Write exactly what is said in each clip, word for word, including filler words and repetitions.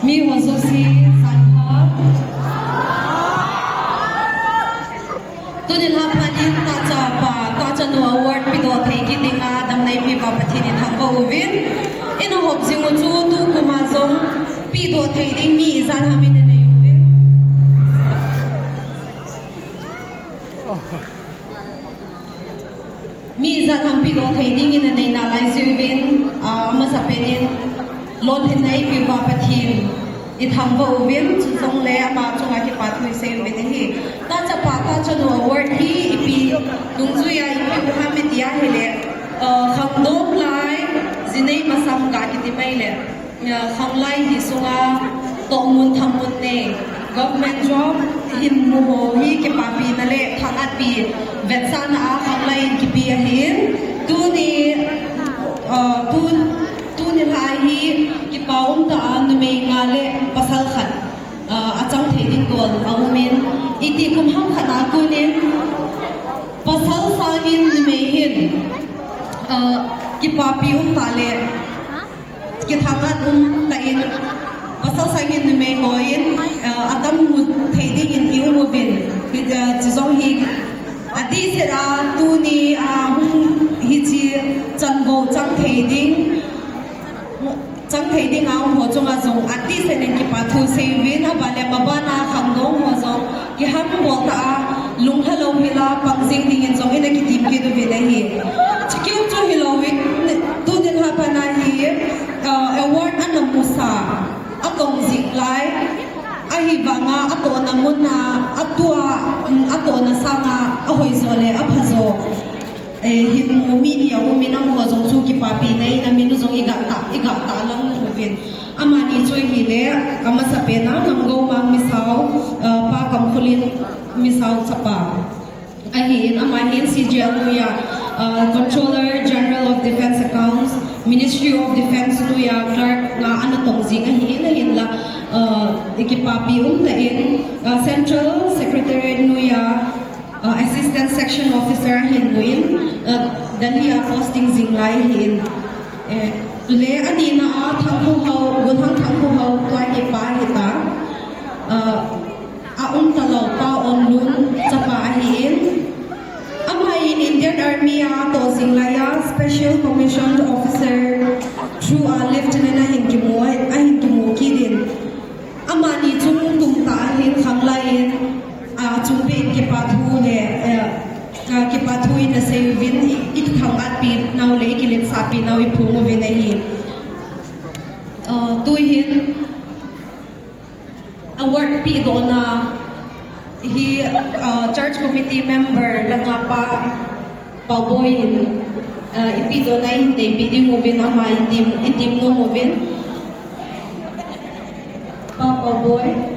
Mi ho jouse, janhi. Tuni lha phat in tahchapa, tahchanu award pedoh thei kit dinga damna eipeuva Pathen ithangvah uvin. Ina hop jing u chu tukum a jong pedoh thei ding mi ijat ham ina nei uvem? Mi ijat ham pedoh thei ding ina nei nalai jeh uvin, ah, amasapen in lolhinna eipeuva Pathen ithangvah uvin, chujongle ama chunga kipa thu isei uvin ahi. Tahchapa, tahchanu award hi ipi dungjuia ipi u ham iti ahile, ah, khangdong lai, jinei masang ga kiti mai le. Khanglai hi sunga tohmun thamun nei, government job hin mu ho hi kipapina le thangatpi vetsahna a khanglai in kipe ahin, tuni, uh, tu, tuni lha hi kipa umtah a numei nga le pasal khat, uh, achang thei ding dol aumin, iti kum ham khat a konin pasal sangin numei hin, uh, kipapi umtah le kithangat umtah in, pasal sangin numei hon, uh, atam mu thei dingin i um uvin, uh, chujong hi adehset a tuni a hung hiche chanvo chang thei ding, chang thei ding a um ho chunga jong adehset in kipa thu sei uvin, aban le maban a khangdong ho jong kihambol tah a, lunglha louhel a pang jing dingin jong ina kitem kit uvin ahi. Chukeu chu hilouvin, tuni lha phat a hi, uh, award ana musa, atong jing lai, ahivanga atohna mun a, atua, um, atohna sanga ahoijo le aphajo, eh, hin mu mi ni aumin, amaho jong chu kipapina in amin u jong iga tah, iga tah lang uvin. Amani chu ahile, amasapen a Namgoumang Misao, uh, Pa Kamkholin Misao chapa ahin, ama hin C G L noiya, uh, Controller General of Defence Accounts, Ministry of Defence noiya clerk nga ana tong jing ahin, ahinla, uh, kipapi umtah in, uh, Central Secretariat noiya, uh, Assistant Section Officer ahin muin, uh, Delhi a posting jing lai ahin. Eh, le anina a Thangkhohao, Gunhang Thangkhohao tua kipa hita. Uh, aumtalou Pa Onlun chapa ahin. Ama hi Indian Army a atoh jing laiya Special Commissioned Officer through a Lieutenant ahin kimu, ahin kimu kit in. Amani chung tumtah ahin khanglai in, ah, chungpen kipa thu le, eh, ah, kipa thu ina sei uvin, i, i kithangatpi nau le i kiletsahpi nau iphong uvin ahi. Ah, tuhin, award pedohna hi, ah, church committee member langa Pa Paoboi in, ah, ipedohna in teipi ding uvin ama itim, itim nom uvin. Pa Paoboi.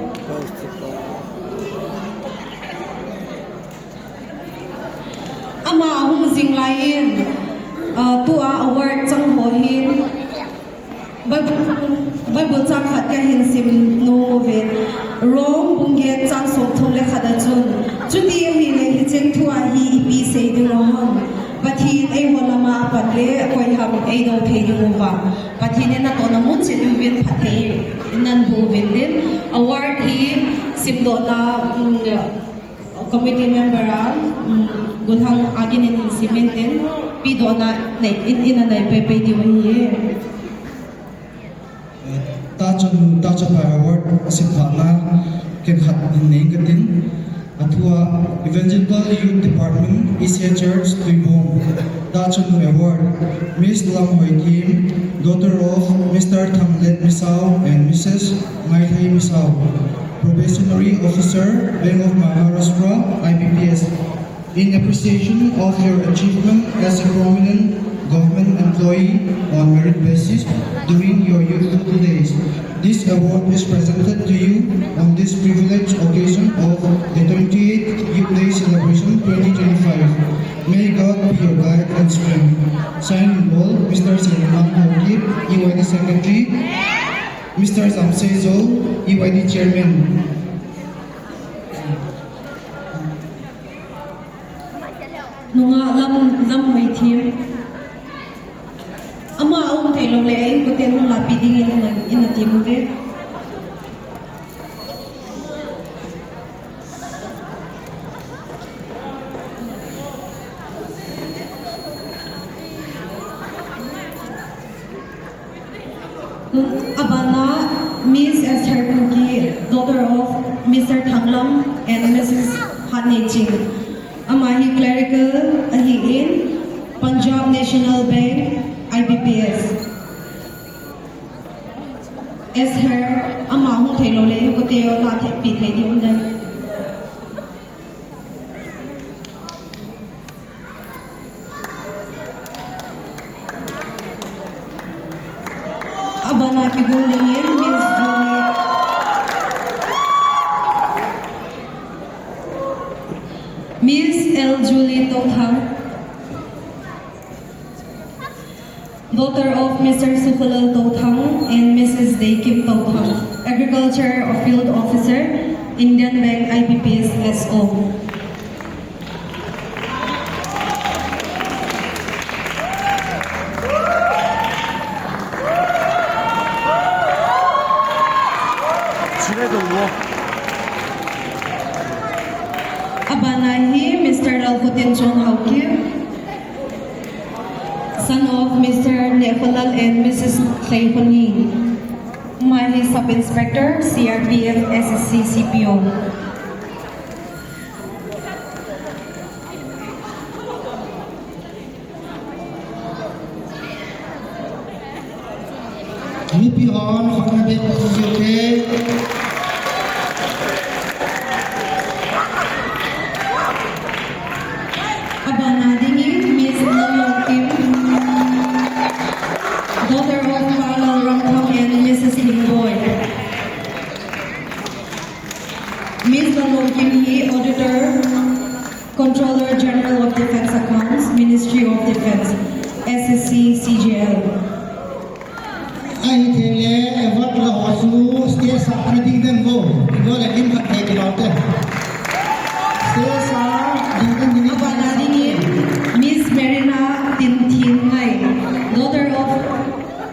Ama ahung jing lai in, ah, tua award chang ho hin, Bible, Bible chang khat kahin sim nom uve. Rom bung get chang somthum le khat a chun, chuti ahile hicheng thu a hi ipi sei ding u ham? Pathen eiho lama apan le koi ham eido thei ding uva? Pathen in natohna mun cheh uvin phatthei naboh uvin tin. Award hi simdohna, um, committee member a, um, Gunhang agin in simin tin, pedohna nei, in, ina nei pei pei diu ahi. Tahchanu, Tahchapa Award asimkhahna ken khat in nei katin. Athua, Evangelical Youth Department, E C A Church, Tuibong. Tahchanu Award, Miss Lamhoithim, daughter of Mister Thamlet Misao and Missus Ngaithei Misao. Probationary Officer, Bank of Maharashtra, I B P S. In appreciation of your achievement as a prominent government employee on merit basis during your youthful days, this award is presented to you on this privileged occasion of the twenty-eighth Youth Day Celebration twenty twenty-five. May God be your guide and strength. Sign in bold, Mister Saiman Haokip, E Y D Secretary, Mister Samsei Zol, E Y D Chairman. Nungah Lam, Lamhoithim. Ama aum theilou le, inkoten hung lapi dingin ina, ina tem uve. Abana Miss Esther Kuki, daughter of Mister Thanglam and Missus Hatneiching. Ama hi clerical ahin, Punjab National Bank, I B P S. Esther, ama hung thei lou le, kote yo ta thei pi thei di um dan. Abana kigong dingin Miss Julie. Miss L Julie Touthang. Daughter of Mister Sukholal Touthang and Missus Deikim Touthang, Agriculture Field Officer, Indian Bank I B P S S O. Abana hi Mister Lalkhotinchon Haokip, son of Mister Nehkholal and Missus Tleikhoni. Ama hi Sub Inspector, C R P F, S S C, C P O. Mipi hon khutna beng u jute. Abana dingin Miss Lalongkim, daughter of Colonel Ramthang and Missus Lingboy. Miss Lalongkim hi Auditor, Controller General of Defence Accounts, Ministry of Defence, S S C, C G L. Ahi thei le, award la ho chu stage a ana ding den vo. Ibo le lim khat thei ti lo te. Stage a ding den ding. Abana dingin Miss Marina Tinthinngai, daughter of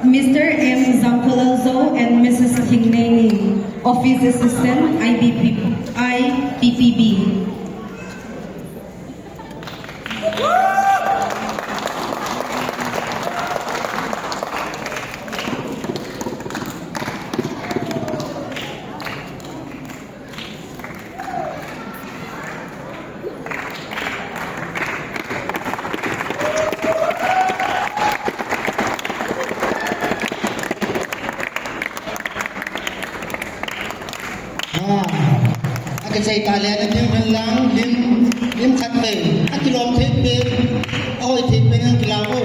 Mister M Zamkholalzo and Missus Thingneini, Office Assistant, I B P, I P P B. Ah, akisei tah le, na ding hen lang, lim, lim khat pen, akilom thei pen, ahoi thei pen, akila o.